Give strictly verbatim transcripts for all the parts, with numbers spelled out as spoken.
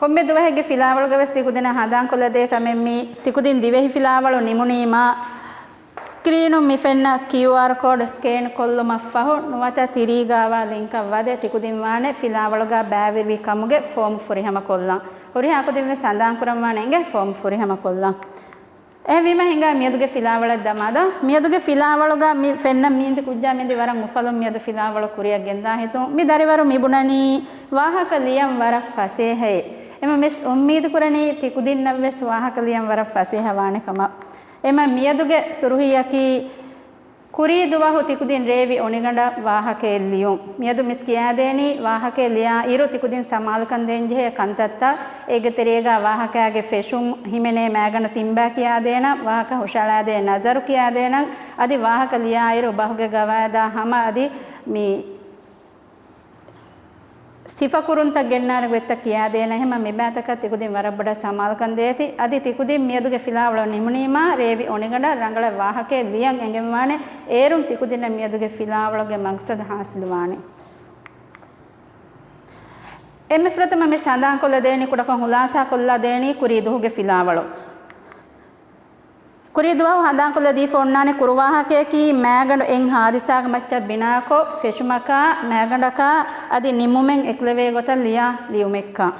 ކޮންމެ ދުވަހެއްގެ ފިލާވަޅުގަވެސް ތިކުދިނަށް ހަނދާންކޮށްލަދޭ ކަމެއް މީ، ތިކުދިން ދިވެހި ފިލާވަޅު ނިމުނީމާ، ސްކްރީނުން މި ފެންނަ ކިއުއާރް ކޯޑް ސްކޭން ކޮށްލުމަށްފަހު، ނުވަތަ ތިރީގާވާ ލިންކަށް ވަދެ ތިކުދިން ވާނެ ފިލާވަޅުގަ ބައިވެރިވި ކަމުގެ ފޯމް ފުރިހަމަކޮށްލަން. ހުރިހާ ކުދިންވެސް ހަނދާންކުރަންވާނެ އިނގޭ ފޯމް ފުރިހަމަކޮށްލަން. އެހެންވީމަ ހިނގާ މިއަދުގެ ފިލާވަޅަށް ދަމާލަން. މިއަދުގެ ފިލާވަޅުގަ މި ފެންނަ މީނދި ކުއްޖާ މީނދި ވަރަށް އުފަލުން މިއަދު ފިލާވަޅު ކުރިއަށް ގެންދާ ހިތުން. މި ދަރިވަރު މި ބުނަނީ ވާހަކަ ލިޔަން ވަރަށް ފަސޭހައޭ. އެމަ މިސް އުއްމީދު ކުރަނީ ތިކުދިންނަށްވެސް ވާހަކަ ލިޔަން ވަރަށް ފަސޭހަ ވާނެ ކަމަށް. އެމަ މިއަދުގެ ސުރުހީއަކީ ކުރީ ދުވަހު ތިކުދިން ރޭވި އޮނިގަނޑަށް ވާހަކައެއް ލިޔުން. މިއަދު މިސް ކިޔާދޭނީ ވާހަކައެއް ލިޔާ އިރު ތިކުދިން ސަމާލުކަން ދޭންޖެހޭ ކަންތައްތައް. އޭގެ ތެރޭގަ ވާހަކައިގެ ފެށުން ހިމެނޭ މައިގަނޑު ތިންބާ ކިޔާދޭނަން، ވާހަކަ ހުށައަޅާދޭ ނަޒަރު ކިޔާދޭނަން. އަދި ވާހަކަ ލިޔާ އިރު ބަހުގެ ގަވާއިދާ ހަމަ އަދި މި ސިފަކުރުންތައް ގެންނާނެ ގޮތްތައް ކިޔާދޭނަ. އެހެމަ މިބާތަކަށް ތިކުދިން ވަރަށް ބޮޑަށް ސަމާލުކަން ދޭތި. އަދި ތިކުދިން މިއަދުގެ ފިލާވަޅު ނިމުނީމާ ރޭވި އޮނިގަނޑަށް ރަނގަޅަށް ވާހަކައެއް ލިޔަން އެނގެންވާނެ. އޭރުން ތިކުދިންނަށް މިއަދުގެ ފިލާވަޅުގެ މަގްސަދު ހާސިލުވާނެ. އެންމެ ފުރަތަމަ މި ހަނދާންކޮށްލަދޭނީ ކުޑަކޮށް ހުލާސާކޮށްލަދޭނީ ކުރީ ދުވަހުގެ ފިލާވަޅު. ކުރީ ދުވަހު ހަނދާންކޮށްލަދީފަ އޮންނާނެ ކުރުވާހަކަޔަކީ މައިގަނޑު އެއް ހާދިސާގެ މައްޗަށް ބިނާކޮށް، ފެށުމަކާ، މައިގަނޑަކާ އަދި ނިމުމެއް އެކުލެވޭ ގޮތަށް ލިޔާ ލިޔުމެއްކަން.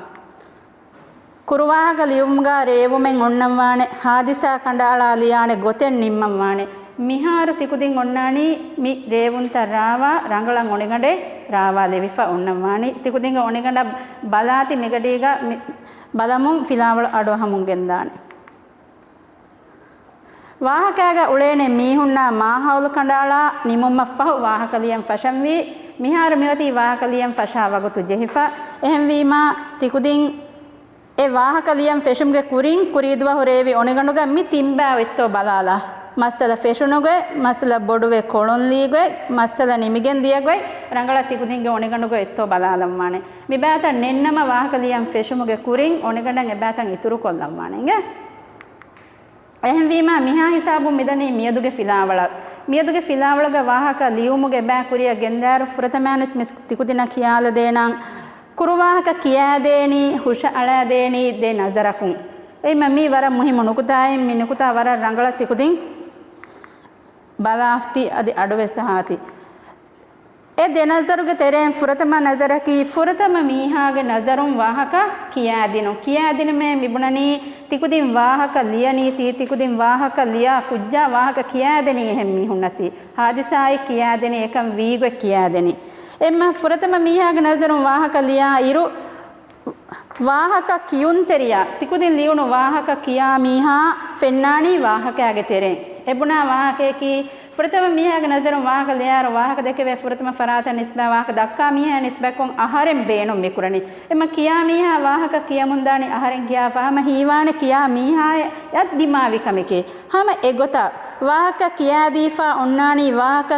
ކުރުވާހަކަ ލިޔުމުގަ ރޭވުމެއް އޮންނަންވާނެ، ހާދިސާ ކަނޑައަޅާ ލިޔާނެ ގޮތެއް ނިންމަންވާނެ. މިހާރު ތިކުދިން އޮންނާނީ މި ރޭވުންތައް ރާވާ ރަނގަޅަށް އޮނިގަނޑެއް ރާވާލެވިފަ އޮންނަންވާނީ. ތިކުދިންގެ އޮނިގަނޑަށް ބަލާތި މިގަޑީގަ މި ބަލަމުން ފިލާވަޅު އަޑުއަހަމުން ގެންދާނެ. ވާހަކައިގަ އުޅޭނެ މީހުންނާ މާހައުލު ކަނޑައަޅާ ނިމުމަށްފަހު ވާހަކަ ލިޔަން ފަށަންވީ. މިހާރު މިއޮތީ ވާހަކަ ލިޔަން ފަށާ ވަގުތު ޖެހިފަ. އެހެންވީމާ، ތިކުދިން އެ ވާހަކަ ލިޔަން ފެށުމުގެ ކުރިން ކުރީދުވަހު ރޭވި އޮނިގަނޑުގަ މި ތިންބާ އޮތްތޯ ބަލާލާ. މައްސަލަ ފެށުނުގޮތް، މައްސަލަ ބޮޑުވެ ކޮޅުންލީގޮތް، މައްސަލަ ނިމިގެން ދިޔަގޮތް، ރަނގަޅަށް ތިކުދިންގެ އޮނިގަނޑުގަ އޮތްތޯ ބަލާލަންވާނެ. މިބާތައް ނެންނަމަ ވާހަކަ ލިޔަން ފެށުމުގެ ކުރިން އޮނިގަނޑަށް އެބާތައް އިތުރުކޮށްލަންވާނެ އިނގޭ. އެހެންވީމާ، މިހާ ހިސާބުން މިދަނީ މިއަދުގެ ފިލާވަޅަށް. މިއަދުގެ ފިލާވަޅުގަ ވާހަކަ ލިޔުމުގެ ބައި ކުރިއަށް ގެންދާއިރު ފުރަތަމައިންވެސް މިސް ތިކުދިނަށް ކިޔާލަދޭނަން. ކުރުވާހަކަ ކިޔާދޭނީ، ހުށައަޅާދޭނީ ދެ ނަޒަރަކުން. އެއީމަ މީ ވަރަށް މުހިއްމު ނުކުތާއެއް، މި ނުކުތާ ވަރަށް ރަނގަޅަށް ތިކުދިން ބަލާފަތި އަދި އަޑުވެސް އަހާތި. އެ ދެ ނަޒަރުގެ ތެރެއިން ފުރަތަމަ ނަޒަރަކީ، ފުރަތަމަ މީހާގެ ނަޒަރުން ވާހަކަ ކިޔާދިނުން. ކިޔާދިނުމޭ މިބުނަނީ، ތިކުދިން ވާހަކަ ލިޔަނީތީ، ތިކުދިން ވާހަކަ ލިޔާ ކުއްޖާ ވާހަކަ ކިޔާދެނީ އެހެން މީހުންނަތީ. ހާދިސާއެއް ކިޔާދެނީ އެކަން ވީގޮތް ކިޔާދެނީ. އެއްމަ ފުރަތަމަ މީހާގެ ނަޒަރުން ވާހަކަ ލިޔާ އިރު، ވާހަކަ ކިޔުންތެރިޔާ، ތިކުދިން ލިޔުނު ވާހަކަ ކިޔާ މީހާ ފެންނާނީ ވާހަކައިގެ ތެރެއިން. އެބުނާ ވާހަކަޔަކީ، ފުރަތަމަ މީހާގެ ނަޒަރުން ވާހަކަ ލިޔާއިރު، ވާހަކަ ދެކެވޭ ފުރަތަމަ ފަރާތަށް ނިސްބާ ވާހަކަ ދައްކާ މީހާ ނިސްބަތްކޮށް އަހަރެން ބޭނުން މިކުރަނީ. އެމަ ކިޔާ މީހާ ވާހަކަ ކިޔަމުންދާނީ އަހަރެން ކިޔާފަ ހަމަ ހީވާނެ ކިޔާ މީހާއަށް ދިމާވި ކަމެކޭ. ހަމަ އެގޮތަށް ވާހަކަ ކިޔާދީފާ އޮންނާނީ ވާހަކަ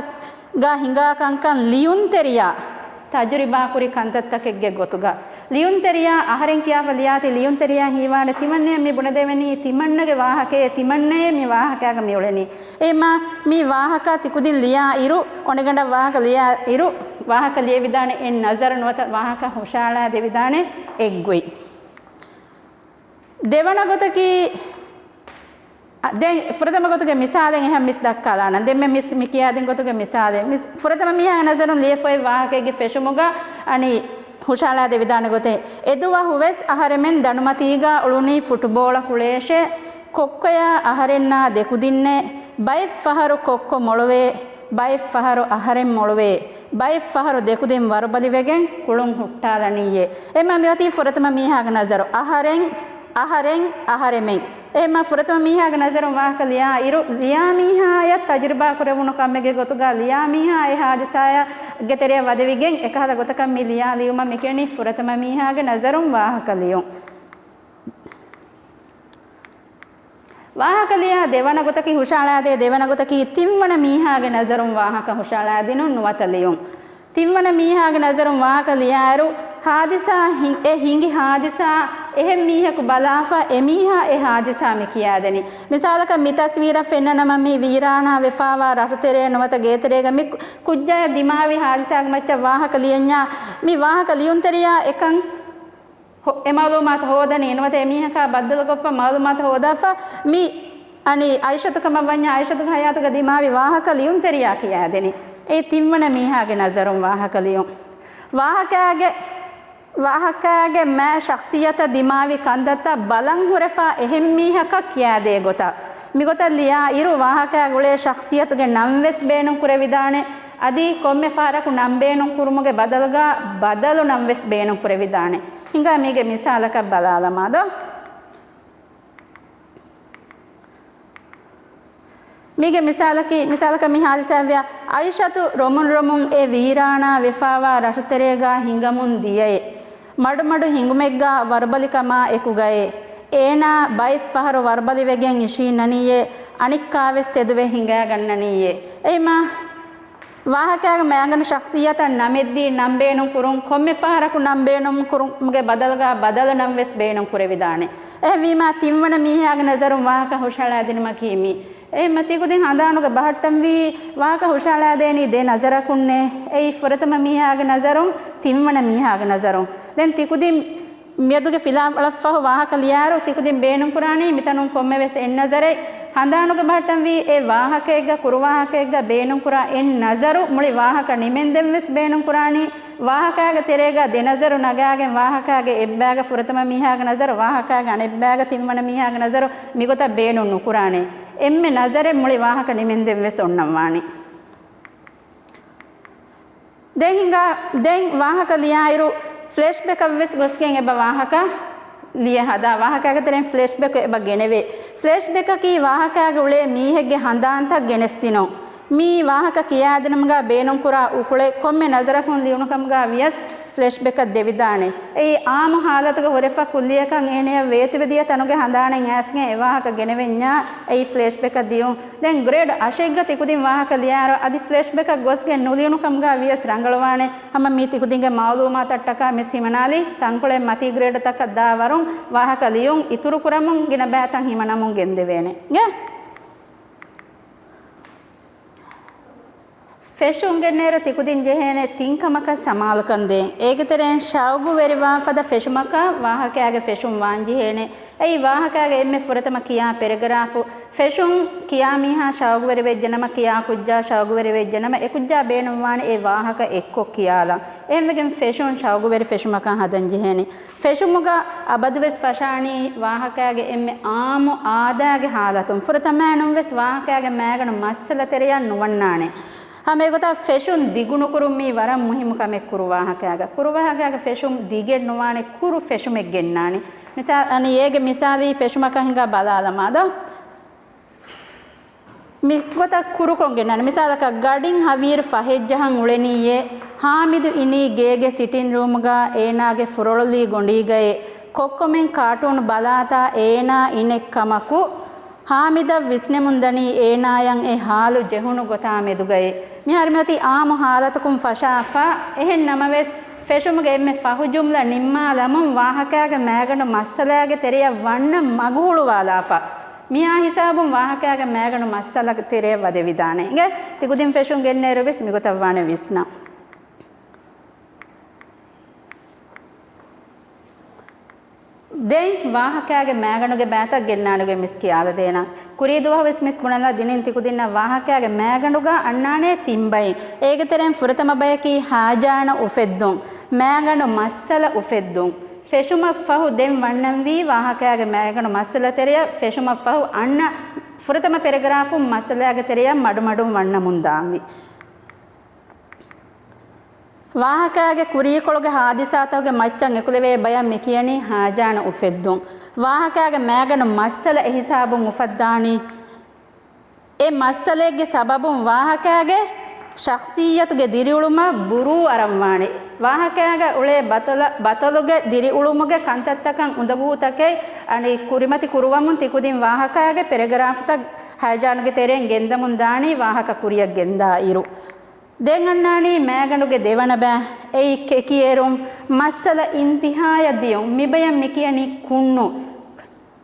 ގާ ހިނގާ ކަންކަން ލިޔުންތެރިޔާ ތަޖުރިބާކުރި ކަންތައްތަކެއްގެ ގޮތުގަ. ލިޔުންތެރިޔާ އަހަރެން ކިޔާފަ ލިޔާތީ، ލިޔުންތެރިޔާ ހީވާނެ ތިމަންނަޔަށް މި ބުނެދެވެނީ، ތިމަންނަގެ ވާހަކައޭ، ތިމަންނަޔޭ މި ވާހަކައިގަ މިއުޅެނީ. އެހެމާ މި ވާހަކަ ތިކުދިން ލިޔާ އިރު، އޮނިގަނޑަށް ވާހަކަ ލިޔާ އިރު، ވާހަކަ ލިޔެވިދާނެ އެއް ނަޒަރު ނުވަތަ ވާހަކަ ހުށައަޅާ ދެވިދާނެ އެއްގޮތް. ދެވަނަ ގޮތަކީ، އަ، ދެން ފުރަތަމަ ގޮތުގެ މިސާލެއް އެހެން މިސް ދައްކާލާނަން. ދެންމެ މިސް މި ކިޔާދިން ގޮތުގެ މިސާލެއް. މިސް ފުރަތަމަ މީހާގެ ނަޒަރުން ލިޔެފައި ވާހަކައެއްގެ ފެށުމުގަ އަނި ހުށައަޅާ ދެވިދާނެ ގޮތެއް. އެދުވަހު ވެސް އަހަރެމެން ދަނޑުމަތީގަ އުޅުނީ ފުޓުބޯޅަ ކުޅޭށޭ. ކޮއްކޮޔާ އަހަރެންނާ ދެކުދިންނޭ. ބައެއް ފަހަރު ކޮއްކޮ މޮޅުވޭ. ބައެއް ފަހަރު އަހަރެން މޮޅުވޭ. ބައެއް ފަހަރު ދެކުދިން ވަރުބަލިވެގެން ކުޅުން ހުއްޓާލަނީއޭ. އެމަ މިއޮތީ ފުރަތަމަ މީހާގެ ނަޒަރު. އަހަރެން، އަހަރެން، އަހަރެމެން. އެމަ ފުރަތަމަ މީހާގެ ނަޒަރުން ވާހަކަ ލިޔާ އިރު، ލިޔާ މީހާޔަށް ތަޖުރިބާ ކުރެވުނު ކަމެއްގެ ގޮތުގަ ލިޔާ މީހާ އެ ހާދިސާޔަށް ގެ ތެރެއަށް ވަދެވިގެން އެކަހަލަ ގޮތަކަށް މި ލިޔާ ލިޔުމަށް މި ކިޔަނީ ފުރަތަމަ މީހާގެ ނަޒަރުން ވާހަކަ ލިޔުން. ވާހަކަ ލިޔާ ދެވަނަ ގޮތަކީ ހުށައަޅާދޭ ދެވަނަ ގޮތަކީ ތިންވަނަ މީހާގެ ނަޒަރުން ވާހަކަ ހުށައަޅާދިނުން ނުވަތަ ލިޔުން. ތިންވަނަ މީހާގެ ނަޒަރުން ވާހަކަ ލިޔާއިރު، ހާދިސާ ހި-، އެ ހިނގި ހާދިސާ އެހެން މީހަކު ބަލާފަ، އެމީހާ އެ ހާދިސާ މި ކިޔާދެނީ. މިސާލަކަށް މި ތަސްވީރަށް ފެންނަނަމަ، މި ވީރާނާ ވެފާވާ ރަށުތެރޭ ނުވަތަ ގޭތެރޭގަ މި ކު-، ކުއްޖާޔަށް ދިމާވި ހާދިސާގެ މައްޗަށް ވާހަކަ ލިޔަންޏާ، މި ވާހަކަ ލިޔުންތެރިޔާ އެކަން އެ މައުލޫމާތު ހޯދަނީ ނުވަތަ އެ މީހަކާ ބައްދަލުކޮށްފަ މައުލޫމާތު ހޯދާފަ މި އަނި އައިޝަތު ކަމަށް ވަންޏާ އައިޝަތުގެ ހަޔާތުގަ ދިމާވި ވާހަކަ ލިޔުންތެރިޔާ ކިޔާދެނީ. އެއީ ތިންވަނަ މީހާގެ ނަޒަރުން ވާހަކަ ލިޔުން. ވާހަކާގެ ވާހަކާގެ މާ ޝަޚްޞިއްޔަތަށް ދިމާވި ކަންތައްތައް ބަލަން ހުރެފާ އެހެން މީހަކަށް ކިޔާދޭ ގޮތަށް. މިގޮތަށް ލިޔާ އިރު ވާހަކާގަ އުޅޭ ޝަޚްޞިއްޔަތުގެ ނަން ވެސް ބޭނުން ކުރެވިދާނެ. އަދި ކޮންމެ ފަހަރަކު ނަން ބޭނުން ކުރުމުގެ ބަދަލުގަ ބަދަލު ނަން ވެސް ބޭނުން ކުރެވިދާނެ. ހިނގާ މީގެ މިސާލަކަށް ބަލާލަމާދޯ. މީގެ މިސާލަކީ، މިސާލަކަށް މި ހާދިސާއެއްވިޔާ، އައިޝަތު ރޮމުން ރޮމުން އެ ވީރާނާ ވެފާވާ ރަށުތެރޭގާ ހިނގަމުން ދިޔައޭ. މަޑުމަޑު ހިނގުމެއްގާ ވަރުބަލިކަމާ އެކުގައޭ. އޭނާ ބައެއް ފަހަރު ވަރުބަލިވެގެން އިށީންނަނީއޭ. އަނެއްކާވެސް ތެދުވެ ހިނގާގަންނަނީއޭ. އެހެމާ ވާހަކާގެ މައިގަނޑު ޝަޚްޞިއްޔަތަށް ނަމެއްދީ ނަން ބޭނުން ކުރުން، ކޮންމެ ފަހަރަކު ނަން ބޭނުން ކުރުމުގެ ބަދަލުގަ ބަދަލު ނަން ވެސް ބޭނުން ކުރެވިދާނެ. އެހެންވީމާ، ތިންވަނަ މީހާގެ ނަޒަރުން ވާހަކަ ހުށަހަޅާދިނުމަކީ މީ. އެހެންމަ ތިކުދިން ހަނދާނުގަ ބަހައްޓަންވީ ވާހަކަ ހުށަހަޅާދޭނީ ދެ ނަޒަރަކުންނޭ. އެއީ ފުރަތަމަ މީހާގެ ނަޒަރުން، ތިންވަނަ މީހާގެ ނަޒަރުން. ދެން ތިކުދިން މިއަދުގެ ފިލާވަޅަށްފަހު ވާހަކަ ލިޔާއިރު ތިކުދިން ބޭނުންކުރާނީ މިތަނުން ކޮންމެވެސް އެއް ނަޒަރެއް. ހަނދާނުގަ ބަހައްޓަންވީ އެއް ވާހަކައެއްގަ ކުރު ވާހަކައެއްގަ ބޭނުންކުރާ އެއް ނަޒަރު މުޅި ވާހަކަ ނިމެންދެން ވެސް ބޭނުންކުރާނީ. ވާހަކާގެ ތެރޭގަ ދެ ނަޒަރު ނަގާގެން ވާހަކާގެ އެއްބާގަ ފުރަތަމަ މީހާގެ ނަޒަރު، ވާހަކާގެ އަނެއްބާގަ ތިންވަނަ މީހާގެ ނަޒަރު މިގޮތަށް ބޭނުން ނުކުރާނެ. އެންމެ ނަޒަރެއް މުޅި ވާހަކަ ނިމެންދެން ވެސް އޮންނަންވާނެ. ދެން ހިނގާ، ދެން ވާހަކަ ލިޔާއިރު ފްލެޝްބެކަށް ވެސް ގޮސްގެން އެބަ ވާހަކަ ލިޔެ ހަދާ. ވާހަކާގެ ތެރެއިން ފްލެޝްބެކް އެބަ ގެނެވޭ. ފްލެޝްބެކަކީ ވާހަކާގެ އުޅޭ މީހެއްގެ ހަނދާންތައް ގެނެސްދިނުން. މި ވާހަކަ ކިޔާދިނުމުގަ ބޭނުންކުރާ އުކުޅެއް ކޮންމެ ނަޒަރަކުން ލިޔުނުކަމުގަ ވިޔަސް ފްލެޝްބެކަށް ދެވިދާނެ. އެއީ އާއްމު ހާލަތުގަ ހުރެފަ ކުއްލިއަކަށް އޭނަޔަށް ވޭތުވެދިޔަ ތަނުގެ ހަނދާނެއް އައިސްގެން އެ ވާހަކަ ގެނެވެންޏާ އެއީ ފްލެޝްބެކަށް ދިޔުން. ދެން ގްރޭޑް އަށެއްގަ ތިކުދިން ވާހަކަ ލިޔާއިރު އަދި ފްލެޝްބެކަށް ގޮސްގެން ނުލިޔުނުކަމުގަ ވިޔަސް ރަނގަޅުވާނެ. ހަމަ މީ ތިކުދިންގެ މައުލޫމާތަށްޓަކާ މިސް ހިމަނާލީ ތަންކޮޅެއް މަތީ ގްރޭޑުތަކަށް ދާ ވަރުން ވާހަކަ ލިޔުން އިތުރުކުރަމުން ގިނަ ބައިތައް ހިމަނަމުން ގެންދެވޭނެ. ގެ ފެށުން ގެންނައިރު ތިކުދިން ޖެހޭނެ ތިން ކަމަކަށް ސަމާލުކަން ދޭން. އޭގެ ތެރެއިން ޝައުގުވެރިވާ ފަދަ ފެށުމަކަށް ވާހަކައިގެ ފެށުން ވާން ޖެހޭނެ. އެއީ ވާހަކައިގެ އެންމެ ފުރަތަމަ ކިޔާ ޕެރެގްރާފު. ފެށުން ކިޔާ މީހާ ޝައުގުވެރިވެއްޖެނަމަ، ކިޔާ ކުއްޖާ ޝައުގުވެރިވެއްޖެނަމަ، އެ ކުއްޖާ ބޭނުންވާނެ އެ ވާހަކަ އެއްކޮށް ކިޔާލަން. އެހެންވެގެން ފެށުން ޝައުގުވެރި ފެށުމަކަށް ހަދަން ޖެހޭނެ. ފެށުމުގަ އަބަދުވެސް ފަށާނީ ވާހަކައިގެ އެންމެ އާއްމު އާދައިގެ ހާލަތުން. ފުރަތަމައިނުންވެސް ވާހަކައިގެ މައިގަނޑު މައްސަލަތެރެޔަށް ނުވަންނާނެ. ހަމަ އެގޮތަށް ފެށުން ދިގުނުކުރުން މީ ވަރަށް މުހިއްމު ކަމެއް ކުރު ވާހަކައިގަ. ކުރު ވާހަކައިގެ ފެށުން ދިގެއް ނުވާނެ، ކުރު ފެށުމެއް ގެންނާނެ. މިސާ، އަނި އޭގެ މިސާލީ ފެށުމަކަށް ހިނގާ ބަލާލަމާދޯ. މިގޮތަށް ކުރުކޮށް ގެންނާނެ. މިސާލަކަށް ގަޑިން ހަވީރު ފަހެއްޖަހަން އުޅެނީއޭ. ހާމިދު އިނީ ގޭގެ ސިޓިން ރޫމުގަ އޭނާގެ ފުރޮޅުލީ ގޮނޑީގައޭ. ކޮއްކޮމެން ކާޓޫން ބަލާތާ އޭނާ އިނެއްކަމަކު، ހާމިދަށް ވިސްނެމުންދަނީ އޭނާޔަށް އެ ހާލު ޖެހުނު ގޮތާ މެދުގައޭ. މިހާރު މިއޮތީ އާއްމު ހާލަތަކުން ފަށާފަ. އެހެން ނަމަވެސް، ފެށުމުގެ އެންމެ ފަހު ޖުމްލަ ނިންމާލަމުން ވާހަކައިގެ މައިގަނޑު މައްސަލައިގެ ތެރެޔަށް ވަންނަ މަގު ހުޅުވާލާފަ. މިއާ ހިސާބުން ވާހަކައިގެ މައިގަނޑު މައްސަލަ ތެރެޔަށް ވަދެވިދާނެ. އިނގޭ، ތިކުދިން ފެށުން ގެންނައިރު ވެސް މިގޮތަށް ވާނެ ވިސްނަން. ދެން ވާހަކައިގެ މައިގަނޑުގެ ބައިތައް ގެންނާނެގޮތް މިސް ކިޔާލަދޭނަން. ކުރީ ދުވަހު ވެސް މިސް ބުނަލާ ދިނީން ތިކުދިންނަށް ވާހަކައިގެ މައިގަނޑުގަ އަންނާނޭ ތިން ބައި. އޭގެ ތެރެއިން ފުރަތަމަ ބަޔަކީ ހައިޖާނު އުފެއްދުން، މައިގަނޑު މައްސަލަ އުފެއްދުން. ފެށުމަށްފަހު ދެން ވަންނަންވީ ވާހަކައިގެ މައިގަނޑު މައްސަލަ ތެރެޔަށް ފެށުމަށްފަހު އަންނަ ފުރަތަމަ ޕެރެގްރާފުން މައްސަލައިގެ ތެރެޔަށް މަޑުމަޑުން ވަންނަމުން ދާންވީ. ވާހަކައިގެ ކުރީކޮޅުގެ ހާދިސާތަކުގެ މައްޗަށް އެކުލެވޭ ބަޔަށް މިކިޔަނީ ހައިޖާނު އުފެއްދުން. ވާހަކައިގެ މައިގަނޑު މައްސަލަ އެހިސާބުން އުފައްދާނީ. އެ މައްސަލައެއްގެ ސަބަބުން ވާހަކައިގެ ޝަޚްޞިއްޔަތުގެ ދިރިއުޅުމަށް ބުރޫ އަރަންވާނެ. ވާހަކައިގަ އުޅޭ ބަތަލަ، ބަތަލުގެ ދިރިއުޅުމުގެ ކަންތައްތަކަށް އުނދަގޫތަކެއް އަނި ކުރިމަތި ކުރުވަމުން ތިކުދިން ވާހަކައިގެ ޕެރެގްރާފުތައް ހައިޖާނުގެ ތެރެއިން ގެންދަމުން ދާނީ ވާހަކަ ކުރިއަށް ގެންދާ އިރު. ދެން އަންނާނީ މައިގަނޑުގެ ދެވަނަ ބައި. އެއީ ކެކިއެރުން، މައްސަލަ އިންތިހާޔަށް ދިޔުން. މިބަޔަށް މިކިޔަނީ ކުންނު.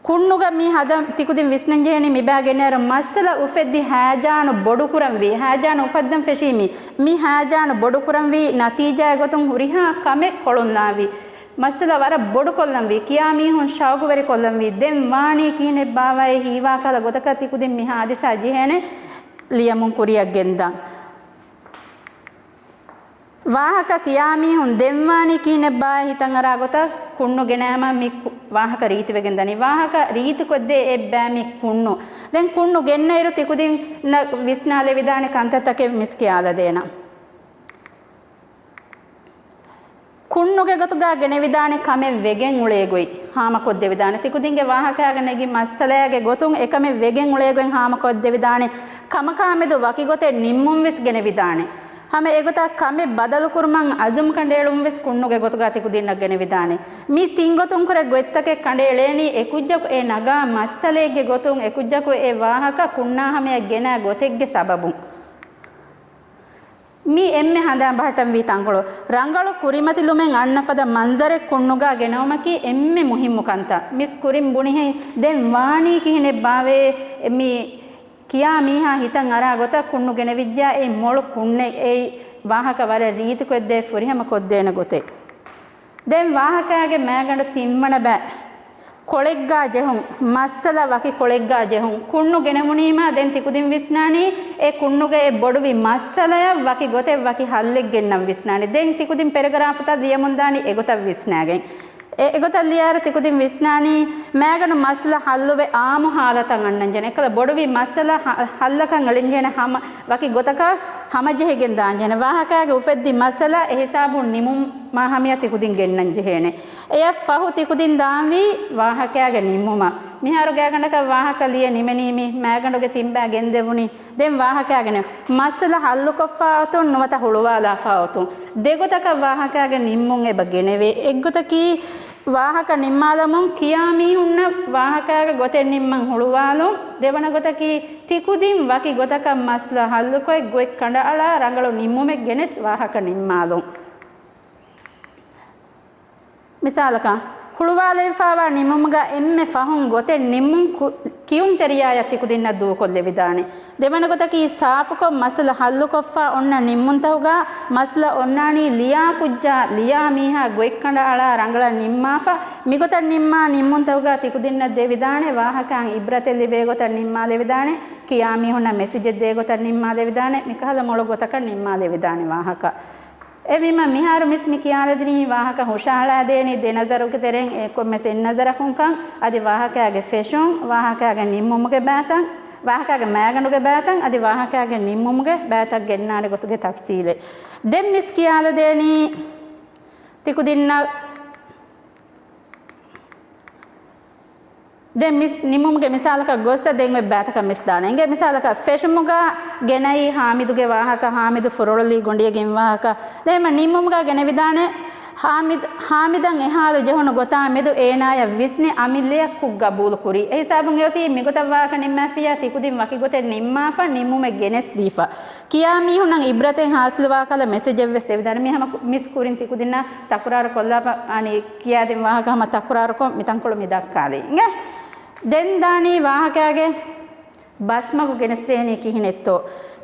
ކުންނުގަ މި ހަދަން ތިކުދިން ވިސްނަންޖެހެނީ މިބައި ގެންނައިރު މައްސަލަ އުފެއްދި ހައިޖާނު ބޮޑުކުރަންވީ. ހައިޖާނު އުފައްދަން ފެށީ މީ. މި ހައިޖާނު ބޮޑުކުރަންވީ ނަތީޖާގެ ގޮތުން ހުރިހާ ކަމެއް ކޮޅުންލާންވީ. މައްސަލަ ވަރަށް ބޮޑުކޮށްލަންވީ، ކިޔާ މީހުން ޝައުގުވެރިކޮށްލަންވީ. ދެން ވާނީ ކިހިނެއްބާވައޭ ހީވާކަލަ ގޮތަކަށް ތިކުދިން މި ހާދިސާ ޖެހޭނެ ލިޔަމުން ކުރިއަށް ގެންދާން. ވާހަކަ ކިޔާ މީހުން ދެންވާނީ ކިހިނެއްބާއޭ ހިތަށް އަރާ ގޮތަށް ކުންނު ގެނައިމަ މި ކު-، ވާހަކަ ރީތިވެގެން ދަނީ. ވާހަކަ ރީތިކޮށްދޭ އެއްބައި މި ކުންނު. ދެން ކުންނު ގެންނައިރު ތިކުދިންނަށް ވިސްނާލެވިދާނެ ކަންތައްތަކެއް މިސް ކިޔާލަދޭނަން. ކުންނުގެ ގޮތުގަ ގެނެވިދާނެ ކަމެއް ވެގެން އުޅޭ ގޮތް ހާމަކޮށްދެވިދާނެ. ތިކުދިންގެ ވާހަކައިގަ ނެގި މައްސަލައިގެ ގޮތުން އެކަމެއް ވެގެން އުޅޭ ގޮތް ހާމަކޮށްދެވިދާނެ. ކަމަކާމެދު ވަކި ގޮތެއް ނިންމުން ވެސް ގެނެވިދާނެ. ހަމަ އެގޮތަށް ކަމެއް ބަދަލުކުރުމަށް އަޒުމް ކަނޑައެޅުން ވެސް ކުންނުގެ ގޮތުގަ ތިކުދިންނަށް ގެނެވިދާނެ. މި ތިން ގޮތުން ކުރެ ގޮތްތަކެއް ކަނޑައެޅޭނީ އެކުއްޖަކު އެ ނަގާ މައްސަލައެއްގެ ގޮތުން، އެކުއްޖަކު އެ ވާހަކަ ކުންނާ ހަމަޔަށް ގެނައި ގޮތެއްގެ ސަބަބުން. މި އެންމެ ހަނދާން ބަހައްޓަންވީ ތަންކޮޅު. ރަނގަޅު ކުރިމަތިލުމެއް އަންނަ ފަދަ މަންޒަރެއް ކުންނުގަ ގެނައުމަކީ އެންމެ މުހިއްމު ކަންތައް. މިސް ކުރިން ބުނިހެން ދެން ވާނީ ކިހިނެއްބާވޭ؟ މި ކިޔާ މީހާ ހިތަށް އަރާ ގޮތަށް ކުންނު ގެނެވިއްޖާ އެ މޮޅު ކުންނެއް އެއީ ވާހަކަ ވަރަށް ރީތިކޮށްދޭ ފުރިހަމަ ކޮށްދޭނެ ގޮތެއް. ދެން ވާހަކައިގެ މައިގަނޑު ތިންވަނަ ބައި ކޮޅެއްގާ ޖެހުން، މައްސަލަ ވަކި ކޮޅެއްގާ ޖެހުން. ކުންނު ގެނެވުނީމާ ދެން ތިކުދިން ވިސްނާނީ އެ ކުންނުގަ އެ ބޮޑުވި މައްސަލަޔަށް ވަކި ގޮތެއް ވަކި ހައްލެއް ގެންނަން ވިސްނާނީ. ދެން ތިކުދިން ޕެރެގްރާފުތައް ލިޔަމުންދާނީ އެގޮތަށް ވިސްނާގެން. އެ، އެގޮތަށް ލިޔާއިރު ތިކުދިން ވިސްނާނީ މައިގަނޑު މައްސަލަ ހައްލުވެ އާއްމު ހާލަތަށް އަންނަންޖެހޭނެ. އެކަލަ ބޮޑުވި މައްސަލަ ހަ-، ހައްލަކަށް އެޅިންޖެހޭނެ ހަމަ ވަކި ގޮތަކަށް ހަމަޖެހިގެން ދާންޖެހޭނެ. ވާހަކައިގެ އުފެއްދި މައްސަލަ އެހިސާބުން ނިމުމާ ހަމަޔަށް ތިކުދިން ގެންނަންޖެހޭނެ. އެޔަށް ފަހު ތިކުދިން ދާންވީ ވާހަކައިގެ ނިންމުމަށް. މިހާރު ގާތްގަނޑަކަށް ވާހަކަ ލިޔެ ނިމެނީމީ މައިގަނޑުގެ ތިންބައި ގެންދެވުނީ. ދެން ވާހަކައިގެ ނިން-، މައްސަލަ ހައްލުކޮށްފާ އޮތުން ނުވަތަ ހުޅުވާލާފާ އޮތުން. ދެގޮތަކަށް ވާހަކައިގެ ނިންމުން އެބަ ގެނެވޭ. އެއްގޮތަކީ ވާހަކަ ނިންމާލަމުން ކިޔާ މީހުންނަށް ވާހަކައިގެ ގޮތެއް ނިންމަން ހުޅުވާލުން. ދެވަނަ ގޮތަކީ ތިކުދިން ވަކި ގޮތަކަށް މައްސަލަ ހައްލުކޮށް ގޮތް ކަނޑައަޅާ ރަނގަޅު ނިންމުމެއް ގެނެސް ވާހަކަ ނިންމާލުން. މިސާލަކަށް، ހުޅުވާލެވިފާވާ ނިންމުމުގަ އެންމެ ފަހުން ގޮތެއް ނިންމުން ކު-، ކިޔުންތެރިޔާޔަށް ތިކުދިންނަށް ދޫކޮށްލެވިދާނެ. ދެވަނަ ގޮތަކީ، ސާފުކޮށް މައްސަލަ ހައްލުކޮށްފާ އޮންނަ ނިންމުންތަކުގަ މައްސަލަ އޮންނާނީ ލިޔާ ކުއްޖާ، ލިޔާ މީހާ ގޮތް ކަނޑައަޅާ ރަނގަޅަށް ނިންމާފަ. މިގޮތަށް ނިންމާ ނިންމުންތަކުގަ ތިކުދިންނަށް ދެވިދާނެ ވާހަކައިން އިބްރަތެއް ލިބޭ ގޮތަށް ނިންމާލެވިދާނެ، ކިޔާ މީހުންނަށް މެސެޖެއް ދޭ ގޮތަށް ނިންމާލެވިދާނެ، މިކަހަލަ މޮޅު ގޮތަކަށް ނިންމާލެވިދާނެ ވާހަކަ. އެވީމަ މިހާރު މިސް މި ކިޔާލަދިނީ ވާހަކަ ހުށަހަޅާދޭނީ ދެ ނަޒަރުގެ ތެރެއިން އެ ކޮންމެސް އެއް ނަޒަރަކުންކަން، އަދި ވާހަކައިގެ ފެށުން، ވާހަކައިގެ ނިންމުމުގެ ބައިތައް، ވާހަކައިގެ މައިގަނޑުގެ ބައިތައް، އަދި ވާހަކައިގެ ނިންމުމުގެ ބައިތައް ގެންނާނެ ގޮތުގެ ތަފްސީލެއް. ދެން މިސް ކިޔާލަދޭނީ ތިކުދިންނަށް ދެން މި-، ނިމުމުގެ މިސާލަކަށް ގޮއްސަ ދެން އޮތް ބައިތަކަށް މިސް ދާނެ. އިނގޭ މިސާލަކަށް ފެށުމުގަ ގެނައީ ހާމިދުގެ ވާހަކަ، ހާމިދު ފުރޮޅުލީ ގޮނޑިއެއްގެ ވާހަކަ. ދެން ނިމުމުގަ ގެނެވިދާނެ ހާމިދު، ހާމިދަށް އެހާލު ޖެހުނު ގޮތާ މެދު އޭނާޔަށް ވިސްނި އަމިއްލަޔަށް ކުށް ގަބޫލު ކުރީ. އެހިސާބުން އެއޮތީ މިގޮތަށް ވާހަކަ ނިންމާފިއްޔާ ތިކުދިން ވަކި ގޮތެއް ނިންމާފަ ނިމުމެއް ގެނެސް ދީފަ. ކިޔާ މީހުންނަށް އިބްރަތެއް ހާސިލުވާ ކަލަ މެސެޖެއް ވެސް ދެވިދާނެ. މި ހަމަ މިސް ކުރިން ތިކުދިންނަށް ތަކުރާރު ކޮށްލާފަ، އަނި ކިޔާދިން ވާހަކަ ހަމަ ތަކުރާރުކޮށް މިތަންކޮޅު މި ދައްކާލީ. އިނގޭ؟ ދެން ދާނީ ވާހަކައިގެ ބަސްމަގު ގެނެސްދޭނީ ކިހިނެއްތޯ؟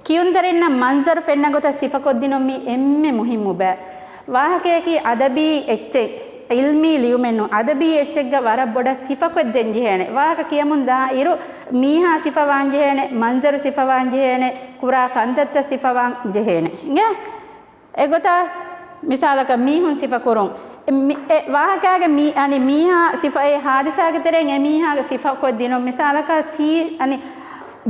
ކިޔުންތެރިންނަށް މަންޒަރު ފެންނަ ގޮތަށް ސިފަކޮށްދިނުން މީ އެންމެ މުހިއްމު ބައި. ވާހަކަޔަކީ އަދަބީ އެއްޗެއް، އިލްމީ ލިޔުމެއް ނޫން. އަދަބީ އެއްޗެއްގަ ވަރަށް ބޮޑަށް ސިފަކޮށްދޭން ޖެހޭނެ. ވާހަކަ ކިޔަމުން ދާ އިރު މީހާ ސިފަވާން ޖެހޭނެ، މަންޒަރު ސިފަވާން ޖެހޭނެ، ކުރާ ކަންތައްތައް ސިފަވާން ޖެހޭނެ. އިނގޭ؟ އެގޮތަށް މިސާލަކަށް މީހުން ސިފަކުރުން. މި-، އެ ވާހަކައިގެ މީ-، އަނި މީހާ ސިފަ، އެ ހާދިސާގެ ތެރެއިން އެ މީހާގެ ސިފަކޮށްދިނުން. މިސާލަކަށް ސީ-، އަނި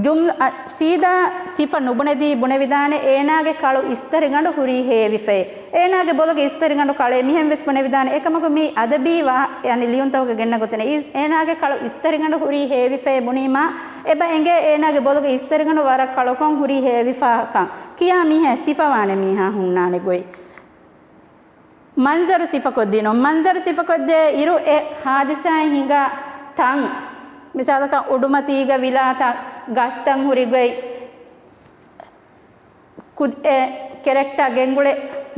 ޖުމްލަ-، އަ، ސީދާ ސިފަ ނުބުނެދީ ބުނެވިދާނެ، އޭނާގެ ކަޅު އިސްތަށިގަނޑު ހުރީ ހޭވިފައޭ. އޭނާގެ ބޮލުގެ އިސްތަށިގަނޑު ކަޅޭ. މިހެން ވެސް ބުނެވިދާނެ. އެކަމަކު މީ އަދަބީ ވާ-، އަނި ލިޔުންތަކުގެ ގެންނަ ގޮތެއް ނެތް. އޭނާގެ ކަޅު އިސްތަށިގަނޑު ހުރީ ހޭވިފައޭ ބުނީމާ، އެބަ އެނގޭ އޭނާގެ ބޮލުގެ އިސްތަށިގަނޑު ވަރަށް ކަޅުކޮށް ހުރީ ހޭވިފަކަން. ކިޔާ މީހާ ސިފަވާނެ މީހާ ހުންނާނެ ގޮތް. މަންޒަރު ސިފަކޮށްދިނުން. މަންޒަރު ސިފަކޮށްދޭ އިރު އެ ހާދިސާއިން ހިނގާ ތަން، މިސާލަކަށް އުޑުމަތީގަ ވިލާތައް، ގަސްތައް ހުރި ގޮތް، ކުދި-، އެ ކެރެކްޓާ ގެންގުޅޭ،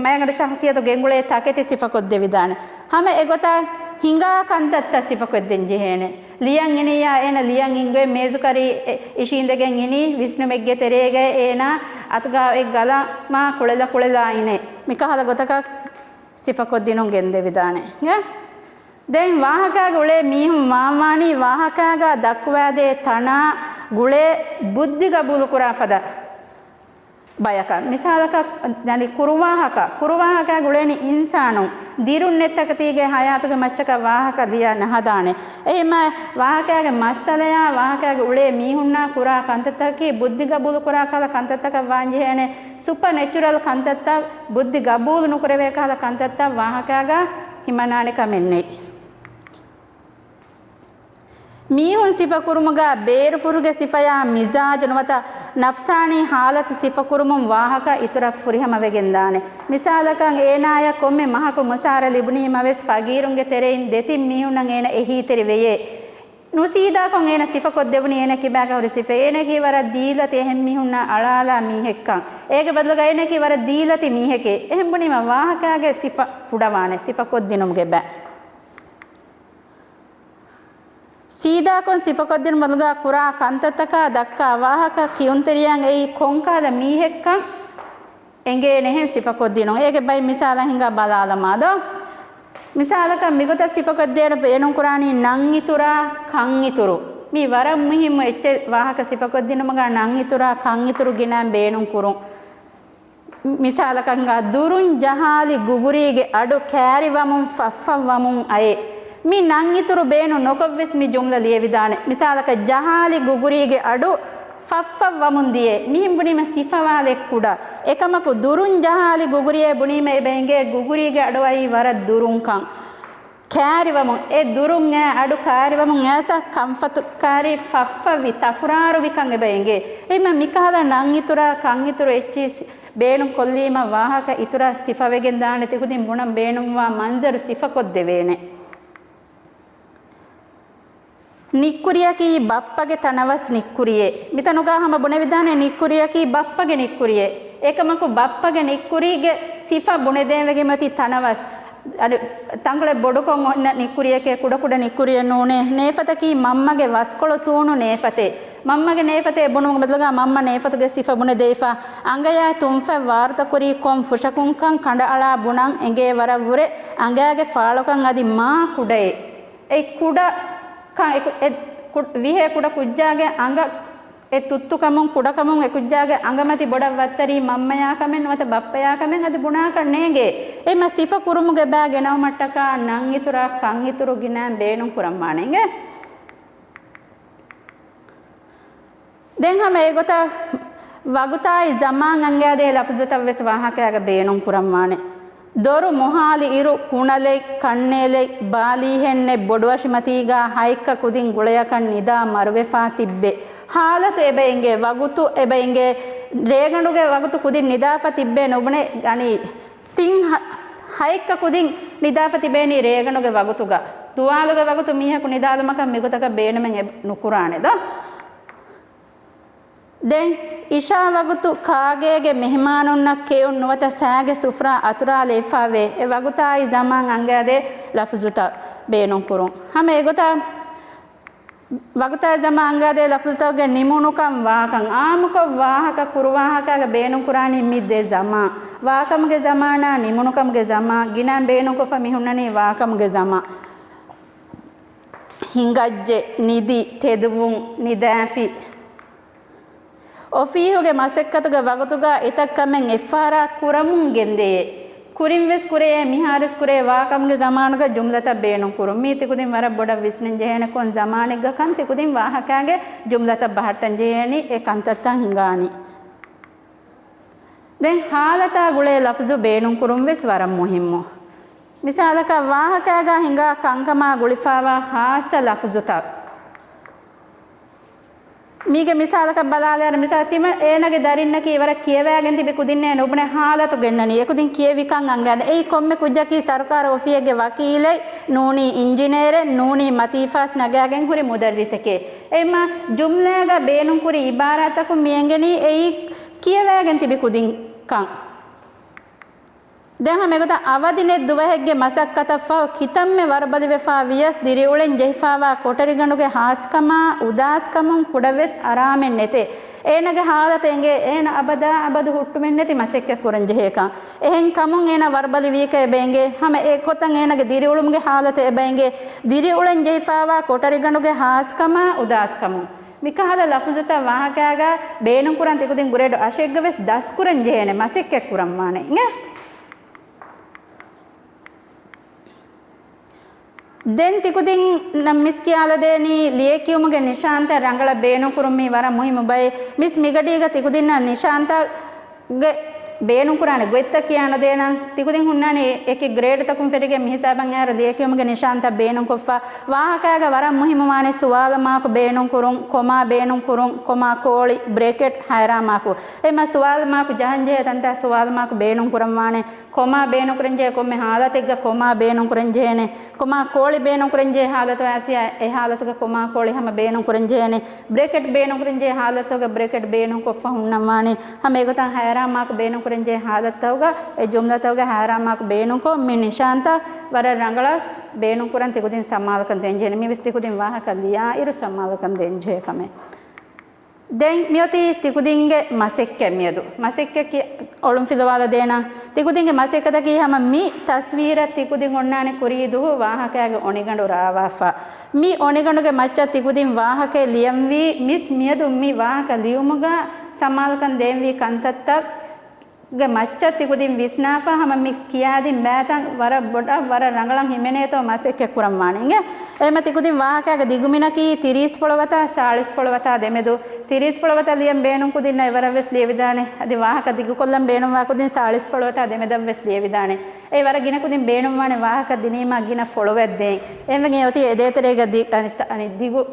މައިގަނޑު ޝަހްސިޔަތު ގެންގުޅޭ ތަކެތި ސިފަކޮށްދެވިދާނެ. ހަމަ އެގޮތަށް ހިނގާ ކަންތައްތައް ސިފަކޮށްދޭން ޖެހޭނެ. ލިޔަން އިނިއްޔާ އޭނަ ލިޔަން އިންގޮތް މޭޒުކަރީ އެ އިށީނދެގެން އިނީ، ވިސްނުމެއްގެ ތެރޭގައި އޭނާ އަތުގަ އޮތް ގަލަމާ ކުޅެލަ ކުޅެލާ އިނޭ. މިކަހަލަ ގޮތަކަށް ސިފަކޮށްދިނުން ގެންދެވިދާނެ. އެ؟ ދެން ވާހަކާގެ އުޅޭ މީހުން ވާންވާނީ ވާހަކާގާ ދައްކުވާދޭ ތަނާ ގުޅޭ ބުއްދި ގަބޫލުކުރާ ފަދަ ބަޔަކަށް. މިސާލަކަށް، ދަނި ކުރުވާހަކަ، ކުރުވާހަކާގެ އުޅޭނީ އިންސާނުން. ދިރުން ނެތް ތަކެތީގެ ހަޔާތުގެ މައްޗަކަށް ވާހަކަ ލިޔާ ނަހަދާނެ. އެހެންމާ ވާހަކާގެ މައްސަލަޔާ ވާހަކާގެ އުޅޭ މީހުންނާ ކުރާ ކަންތައްތަކަކީ ބުއްދި ގަބޫލު ކުރާ ކަހަލަ ކަންތައްތަކަށް ވާންޖެހޭނެ. ސުޕަނެޗުރަލް ކަންތައްތައް، ބުއްދި ގަބޫލު ނުކުރެވޭ ކަހަލަ ކަންތައްތައް ވާހަކާގަ ހިމަނާނެ ކަމެއް ނެތް. މީހުން ސިފަކުރުމުގަ ބޭރުފުށުގެ ސިފަޔާ މިޒާޖު ނުވަތަ ނަފްސާނީ ހާލަތު ސިފަކުރުމުން ވާހަކަ އިތުރަށް ފުރިހަމަވެގެންދާނެ. މިސާލަކަށް، އޭނާޔަށް ކޮންމެ މަހަކު މުސާރަ ލިބުނީމަވެސް، ފަގީރުންގެ ތެރެއިން ދެތިން މީހުންނަށް އޭނަ އެހީތެރިވެޔޭ. ނުސީދާކޮށް އޭނަ ސިފަކޮށްދެވުނީ އޭނަ ކިބާގަ ހުރި ސިފަ. އޭނަކީ ވަރަށް ދީލަތި އެހެން މީހުންނާ އަޅާލާ މީހެއްކަން. އޭގެ ބަދަލުގަ އޭނަކީ ވަރަށް ދީލަތި މީހެކޭ. އެހެން ބުނީމަ ވާހަކާގެ ސިފަ ކުޑަވާނެ، ސިފަކޮށްދިނުމުގެ ބައި. ސީދާކޮށް ސިފަކޮށްދިނުމުގަ ކުރާ ކަންތައްތަކާ ދައްކާ ވާހަކަ ކިޔުންތެރިޔަން އެއީ ކޮންކަހަލަ މީހެއްކަން އެނގޭނެހެން ސިފަކޮށްދިނުން. އޭގެ ބައި މިސާލަށް ހިނގާ ބަލާލަމާދޯ. މިސާލަކަށް މިގޮތަށް ސިފަކޮށްދޭން ބޭނުންކުރާނީ ނަންއިތުރާ ކަންއިތުރު. މީ ވަރަށް މުހިއްމު އެއްޗެއް ވާހަކަ ސިފަކޮށްދިނުމުގަ ނަންއިތުރާ ކަންއިތުރު ގިނައިން ބޭނުންކުރުން. މިސާލަކަށް ހިނގާ، ދުރުން ޖަހާލި ގުގުރީގެ އަޑު ކާރިވަމުން ފަށްފަށްވަމުން އައޭ. މި ނަންއިތުރު ބޭނުން ނުކޮށްވެސް މި ޖުމްލަ ލިޔެވިދާނެ. މިސާލަކަށް، ޖަހާލި ގުގުރީގެ އަޑު ފަށްފަށްވަމުން ދިޔައޭ. މިހެން ބުނީމަ ސިފަވާލެއް ކުޑަ. އެކަމަކު، ދުރުން ޖަހާލި ގުގުރިއޭ ބުނީމަ އެބަ އެނގޭ ގުގުރީގެ އަޑު އައީ ވަރަށް ދުރުންކަން. ކާރިވަމުން، އެ ދުރުން އެ އަޑު ކާރިވަމުން އައިސް ކަންފަތު ކާރި ފަށްފަށްވި ތަކުރާރުވިކަން އެބަ އެނގޭ. އެހެންމަ މިކަހަލަ ނަންއިތުރާ ކަންއިތުރު އެއްޗިސް ބޭނުން ކޮށްލީމަ ވާހަކަ އިތުރަށް ސިފަވެގެން ދާނެ. ތިކުދިން ބުނަން ބޭނުންވާ މަންޒަރު ސިފަކޮށްދެވޭނެ. ނިއްކުރިއަކީ ބައްޕަގެ ތަނަވަސް ނިއްކުރިއެއް. މިތަނުގަ ހަމަ ބުނެވިދާނެ ނިއްކުރިއަކީ ބައްޕަގެ ނިއްކުރިއެއް. އެކަމަކު ބައްޕަގެ ނިއްކުރީގެ ސިފަ ބުނެދޭންވެގެން އޮތީ ތަނަވަސް. އަނެއް ތަންކޮޅެއް ބޮޑުކޮށް އޮންނަ ނިއްކުރިއެކޭ، ކުޑަކުޑަ ނިއްކުރިއެއް ނޫނޭ. ނޭފަތަކީ މަންމަގެ ވަސްކޮޅު ތޫނު ނޭފަތެއް. މަންމަގެ ނޭފަތޭ ބުނުމުގެ ބަދަލުގަ މަންމަ ނޭފަތުގެ ސިފަ ބުނެދެވިފަ. އަނގަޔާ ތުންފަތް ވާރުތަކުރީ ކޮން ފުށަކުންކަން ކަނޑައަޅާ ބުނަން އެނގޭ ވަރަށްވުރެ އަނގައިގެ ފާޅުކަން އަދި މާ ކުޑައޭ. އެ ކުޑަ ކަން އެ ކު-، އެ ކު-، ވިހޭ ކުޑަ ކުއްޖާގެ އަނގަ އެ ތުއްތުކަމުން ކުޑަކަމުން އެ ކުއްޖާގެ އަނގަމަތި ބޮޑަށް ވައްތަރީ މަންމަޔާ ކަމެއް ނުވަތަ ބައްޕަޔާ ކަމެއް އަދި ބުނާކަށް ނޭނގޭ. އެމަ ސިފަ ކުރުމުގެ ބައި ގެނައުމަށްޓަކާ ނަން އިތުރާ ކަން އިތުރު ގިނައިން ބޭނުން ކުރަންވާނެ އިނގޭ. ދެން ހަމަ އެގޮތަށް ވަގުތާއި ޒަމާން އަނގައިދޭ ލަފުޒުތައް ވެސް ވާހަކައިގަ ބޭނުން ކުރަންވާނެ. ދޮރު މޮހާލި އިރު، ކުނަލެއް، ކަންނޭލެއް، ބާލީހެއް ނެތް ބޮޑުއަށިމަތީގާ ހައެއްކަ ކުދިން ގުޅަޔަކަށް ނިދާ މަރުވެފާ ތިއްބެ. ހާލަތު އެބަ އެނގޭ، ވަގުތު އެބަ އެނގޭ، ރޭގަނޑުގެ ވަގުތު ކުދިން ނިދާފަ ތިއްބޭ ނުބުނެ ގަނީ. ތިން ހަ-، ހައެއްކަ ކުދިން ނިދާފަ ތިބޭނީ ރޭގަނޑުގެ ވަގުތުގަ. ދުވާލުގެ ވަގުތު މީހަކު ނިދާލުމަކަށް މިގޮތަކަށް ބޭނުމެއް އެބަ ނުކުރާނެ ދޯ؟ ދެން އިޝާ ވަގުތު ކާގޭގެ މެހެމާނުންނަށް ކެއުން ނުވަތަ ސައިގެ ސުފްރާ އަތުރާލައިފާވޭ. އެ ވަގުތާއި ޒަމާން އަނގައިދޭ ލަފުޒުތައް ބޭނުންކުރުން. ހަމަ އެގޮތަށް ވަގުތާއި ޒަމާން އަނގައިދޭ ލަފުޒުތަކުގެ ނިމުނުކަން ވާކަން. އާއްމުކޮށް ވާހަކަ ކުރުވާހަކައިގަ ބޭނުންކުރާނީ މި ދެ ޒަމާން. ވާކަމުގެ ޒަމާނާ ނިމުނުކަމުގެ ޒަމާން. ގިނައިން ބޭނުންކޮށްފަ މި ހުންނަނީ ވާކަމުގެ ޒަމާން. ހިނގައްޖެ، ނިދި، ތެދުވުން، ނިދާފި. އޮފީހުގެ މަސައްކަތުގެ ވަގުތުގަ އެތައް ކަމެއް އެއްފަހަރާ ކުރަމުން ގެންދެޔޭ. ކުރިން ވެސް ކުރެޔޭ، މިހާރުވެސް ކުރެޔޭ ވާކަމުގެ ޒަމާނުގަ ޖުމްލަތައް ބޭނުން ކުރުން. މީ ތިކުދިން ވަރަށް ބޮޑަށް ވިސްނަން ޖެހޭނެ ކޮން ޒަމާނެއްގަ ކަން ތިކުދިން ވާހަކާގެ ޖުމްލަތައް ބަހައްޓަން ޖެހޭނީ އެ ކަންތައްތައް ހިނގާނީ. ދެން ހާލަތާ ގުޅޭ ލަފުޒު ބޭނުން ކުރުން ވެސް ވަރަށް މުހިއްމު. މިސާލަކަށް ވާހަކާގާ ހިނގާ ކަންކަމާ ގުޅިފާވާ ޚާއްޞަ ލަފުޒުތައް. މީގެ މިސާލަކަށް ބަލާލާއިރު، މިސާލަށް ތިމަ އޭނަގެ ދަރިންނަކީ ވަރަށް ކިޔަވާގެން ތިބި ކުދިންނޭ ނުބުނެ ހާލަތު ގެންނަނީ. އެކުދިން ކިޔެވިކަން އަނގައިދޭ. އެއީ ކޮންމެ ކުއްޖަކީ ސަރުކާރު އޮފީހެއްގެ ވަކީލެއް ނޫނީ، އިންޖިނޭރެއް ނޫނީ، މަތީފާސް ނަގާގެން ހުރި މުދައްރިސެކޭ. އެއްމަ ޖުމްލައިގަ ބޭނުންކުރި އިބާރާތަކުން މިއެނގެނީ އެއީ ކިޔަވާގެން ތިބި ކުދިން ކަން. ދެން ހަމަ އެގޮތަށް އަވަދި ނެތް ދުވަހެއްގެ މަސައްކަތަށްފަހު ކިތަންމެ ވަރުބަލިވެފާ ވިޔަސް، ދިރިއުޅެން ޖެހިފާވާ ކޮޓަރިގަނޑުގެ ހާސްކަމާ އުދާސްކަމުން ކުޑަވެސް އަރާމެއް ނެތޭ. އޭނަގެ ހާލަތު އެނގޭ، އޭނަ އަބަދާ އަބަދު ހުއްޓުމެއް ނެތި މަސައްކަތް ކުރަން ޖެހޭކަން. އެހެން ކަމުން އޭނަ ވަރުބަލި ވީކަން އެބަ އެނގޭ. ހަމަ އެ ގޮތަށް އޭނަގެ ދިރިއުޅުމުގެ ހާލަތު އެބަ އެނގޭ. ދިރިއުޅެން ޖެހިފާވާ ކޮޓަރިގަނޑުގެ ހާސްކަމާ އުދާސްކަމުން. މިކަހަލަ ލަފުޒުތައް ވާހަކައިގަ ބޭނުންކުރަން ތިކުދިން ގްރޭޑު އަށެއްގަ ވެސް ދަސްކުރަން ޖެހޭނެ މަސައްކަތް ކުރަން ވާނެ. އިނގޭ؟ ދެން ތިކުދިންނަށް މިސް ކިޔާލަދޭނީ، ލިޔެކިޔުމުގެ ނިޝާންތައް ރަނގަޅަށް ބޭނުންކުރުން މީ ވަރަށް މުހިއްމު ބައެއް. މިސް މިގަޑީގަ ތިކުދިންނަށް ނިޝާންތައް ގެ ބޭނުންކުރާނެ ގޮތްތައް ކިޔާނުދޭނަން. ތިކުދިން ހުންނާނީ އެކި ގްރޭޑުތަކުން ފެށިގެން މިހިސާބަށް އައިރު ލިޔެކިޔުމުގެ ނިޝާންތައް ބޭނުންކޮށްފަ، ވާހަކައިގަ ވަރަށް މުހިއްމުވާނެ ސުވާލު މާކު ބޭނުންކުރުން، ކޮމާ ބޭނުންކުރުން، ކޮމާ ކޯޅި، ބްރޭކެޓް، ހައިރާ މާކު. އެމަ ސުވާލު މާކު ޖަހަންޖެހޭ ތަންތާ ސުވާލު މާކު ބޭނުންކުރަންވާނެ. ކޮމާ ބޭނުންކުރަންޖެހޭ ކޮންމެ ހާލަތެއްގަ ކޮމާ ބޭނުންކުރަންޖެހޭނެ. ކޮމާ ކޯޅި ބޭނުންކުރަންޖެހޭ ހާލަތު އައިސް އެ ހާލަތުގަ ކޮމާ ކޯޅި ހަމަ ބޭނުންކުރަންޖެހޭނެ. ބްރޭކެޓް ބޭނުންކުރަންޖެހޭ ހާލަތުގަ ބްރޭކެޓް ބޭނުންކޮށްފަ ހުންނަންވާނެ. ހަމަ އެގޮތަށް ހައިރާ މާކު ބޭނުންކުރަންޖެހޭ ހާލަތުގަ އެ ޖުމްލަތަކުގެ ހައިރާ މާކު ބޭނުންކޮށް، މި ނިޝާންތައް ވަރަށް ރަނގަޅަށް ބޭނުންކުރަން ތިކުދިން ސަމާލުކަން ދޭންޖެހޭނެ. މިވެސް ތިކުދިން ވާހަކަ ލިޔާއިރު ސަމާލުކަން ދޭންޖެހޭ ކަމެއް. ދެން މިއޮތީ ތިކުދިންގެ މަސައްކަތް މިއަދު. މަސައްކަތް ކި-، އޮޅުންފިލުވާލަދޭނަން. ތިކުދިންގެ މަސައްކަތަކީ ހަމަ މި ތަސްވީރަށް ތިކުދިން އޮންނާނެ ކުރީ ދުހު ވާހަކައިގެ އޮނިގަނޑު ރާވާފަ. މި އޮނިގަނޑުގެ މައްޗަށް ތިކުދިން ވާހަކައެއް ލިޔަންވީ، މިސް މިއަދު މި ވާހަކަ ލިޔުމުގަ ސަމާލުކަން ދޭންވީ ކަންތައްތައް ގެ މައްޗަށް ތިކުދިން ވިސްނާފަ ހަމަ މިސް ކިޔާދިން ބައިތައް ވަރަށް ބޮޑަށް ވަރަށް ރަނގަޅަށް ހިމެނޭތޯ މަސައްކަތް ކުރަން ވާނެ. އިނގޭ؟ އެމަ ތިކުދިން ވާހަކައިގެ ދިގުމިނަކީ ތިރީސް ފޮޅުވަތާ ސާޅީސް ފޮޅުވަތާ ދެމެދު. ތިރީސް ފޮޅުވަތަށް ލިޔަން ބޭނުން ކުދިންނަށް އެވަރަށް ވެސް ލިޔެވިދާނެ. އަދި ވާހަކަ ދިގުކޮށްލަން ބޭނުންވާ ކުދިން ސާޅީސް ފޮޅުވަތާ ދެމެދަށް ވެސް ލިޔެވިދާނެ. އެ ވަރަށް ގިނަ ކުދިން ބޭނުންވާނެ ވާހަކަ ދިނީމާ ގިނަ ފޮޅުވަތް ދޭން. އެހެންވެގެން އޮތީ އެ ދޭތެރޭގަ ދި-، އަނި، އަނި ދިގު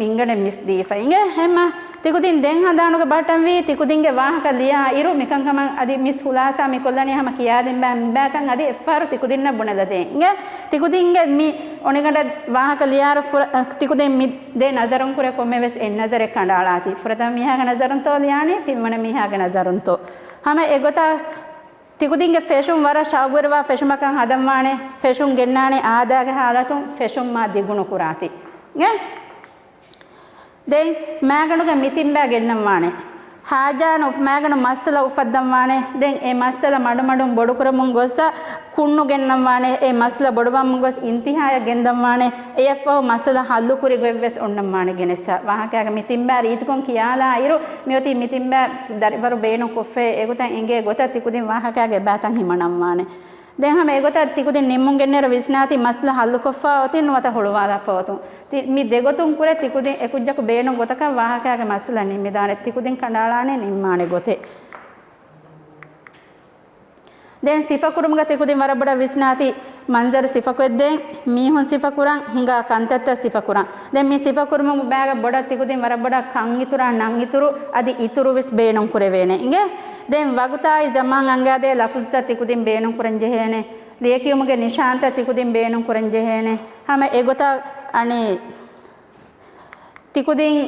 މިންގަނޑެއް މިސް ދީފަ. އިނގޭ ހެމަ، ތިކުދިން ދެން ހަނދާނުގަ ބަހައްޓަންވީ، ތިކުދިންގެ ވާހަކަ ލިޔާ އިރު މިކަންކަމަށް އަދި މިސް ހުލާސާ މި ކޮށްލަނީ ހަމަ ކިޔާދިން ބައި މިބައިތަން އަދި އެއްފަހަރު ތިކުދިންނަށް ބުނެލަދޭ. އިނގޭ ތިކުދިންގެ މި އޮނިގަނޑަށް ވާހަކަ ލިޔާއިރު ފުރަ-، ތިކުދިން މި ދޭ ނަޒަރުން ކުރެ ކޮންމެވެސް އެއް ނަޒަރެއް ކަނޑައަޅާތި. ފުރަތަމަ މީހާގެ ނަޒަރުންތޯ ލިޔާނީ، ތިންވަނަ މީހާގެ ނަޒަރުންތޯ. ހަމަ އެގޮތަށް ތިކުދިންގެ ފެށުން ވަރަށް ޝައުގުވެރިވާ ފެށުމަކަށް ހަދަންވާނެ. ފެށުން ގެންނާނެ އާދައިގެ ހާލަތުން ފެށުން މާ ދިގުނުކުރާތި. އެ؟ ދެން މާގަނޑުގެ މި ތިންބައި ގެންނަންވާނެ. ހާޖާނު މާގަނޑު މައްސަލަ އުފައްދަންވާނެ. ދެން އެ މައްސަލަ މަޑުމަޑުން ބޮޑުކުރަމުން ގޮއްސަ ކުންނު ގެންނަންވާނެ. އެ މައްސަލަ ބޮޑުވަމުން ގޮސް އިންތިހާޔަށް ގެންދަންވާނެ. އެއަށްފަހު މައްސަލަ ހައްލުކުރި ގޮތްވެސް އޮންނަންވާނެ ގެނެއްސަ. ވާހަކައިގެ މި ތިންބައި ރީތިކޮން ކިޔާލާއިރު، މިއޮތީ މި ތިންބައި ދަރިވަރު ބޭނުން ކޮށްފައި އެގޮތަށް އެނގޭ ގޮތަށް ތިކުދިން ވާހަކައިގެ އެބައިތަން ހިމަނަންވާނެ. ދެން ހަމަ އެގޮތަށް ތިކުދިން ނިންމުން ގެންނައިރު ވިސްނާތީ މައްސަލަ ހައްލުކޮށްފަ އޮތީ ނުވަތަ ހުޅުވާލާފަ އޮތުން. ތި-، މި ދެގޮތުން ކުރެ ތިކުދިން އެކުއްޖަކު ބޭނުން ގޮތަކަށް ވާހަކައިގެ މައްސަލަ ނިންމިދާނެ. ތިކުދިން ކަނޑައަޅާނެ ނިންމާނެ ގޮތެއް. ދެން ސިފަކުރުމުގަ ތިކުދިން ވަރަށް ބޮޑަށް ވިސްނާތީ، މަންޒަރު ސިފަކޮށްދޭން، މީހުން ސިފަކުރަން، ހިނގާ ކަންތައްތައް ސިފަކުރަން. ދެން މި ސިފަކުރުމުގެ ބައިގަ ބޮޑަށް ތިކުދިން ވަރަށް ބޮޑަށް ކަން އިތުރާ ނަން އިތުރު އަދި އިތުރު ވެސް ބޭނުން ކުރެވޭނެ. އިނގޭ؟ ދެން ވަގުތާއި ޒަމާން އަނގާދޭ ލަފުޒުތައް ތިކުދިން ބޭނުން ކުރަން ޖެހޭނެ. ލިޔެކިޔުމުގެ ނިޝާންތައް ތިކުދިން ބޭނުން ކުރަން ޖެހޭނެ. ހަމަ އެގޮތަށް އަނެއް ތިކުދިން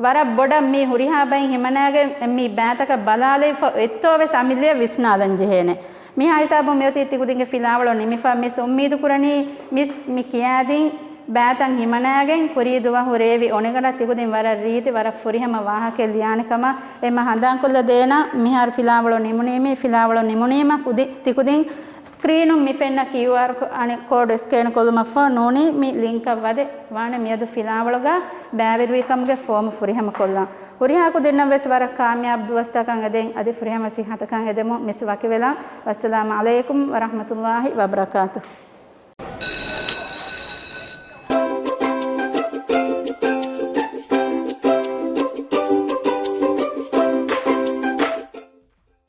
ވަރަށް ބޮޑަށް މި ހުރިހާ ބައިން ހިމަނާގެން މި ބައިތަކަށް ބަލާލައިފަ އޮތްތޯ ވެސް އަމިއްލަޔަށް ވިސްނާލަން ޖެހޭނެ. މިހާ ހިސާބުން މިއޮތީ ތިކުދިންގެ ފިލާވަޅު ނިމިފަ. މިސް އުއްމީދު ކުރަނީ މިސް މި ކިޔާދިން ބައިތައް ހިމަނާގެން ކުރީ ދުވަހު ރޭވި އޮނިގަނޑަށް ތިކުދިން ވަރަށް ރީތި ވަރަށް ފުރިހަމަ ވާހަކައެއް ލިޔާނެ ކަމަށް. އެމަ ހަނދާންކޮށްލަ ދޭނަ މިހާރު ފިލާވަޅު ނިމުނީމީ، ފިލާވަޅު ނިމުނީމަ ކުދި-، ތިކުދިން ސްކްރީނުން މި ފެންނަ ކިއުއާރް ކޯ-، އަނެއް ކޯޑު ސްކޭން ކޮށްލުމަށްފަހު ނޫނީ މި ލިންކަށް ވަދެ ވާނެ މިއަދު ފިލާވަޅުގަ ބައިވެރިވިކަމުގެ ފޯމު ފުރިހަމަކޮށްލަން. ހުރިހާ ކުދިންނަށް ވެސް ވަރަށް ކާމިޔާބު ދުވަސްތަކަށް އެދެން އަދި ފުރިހަމަ ސިއްހަތަކަށް އެދެމުން މިސް ވަކިވެލަން. ވައްސަލާމު ޢަލައިކުމް ވަރަޙްމަތުﷲި ވަބަރަކާތުހު.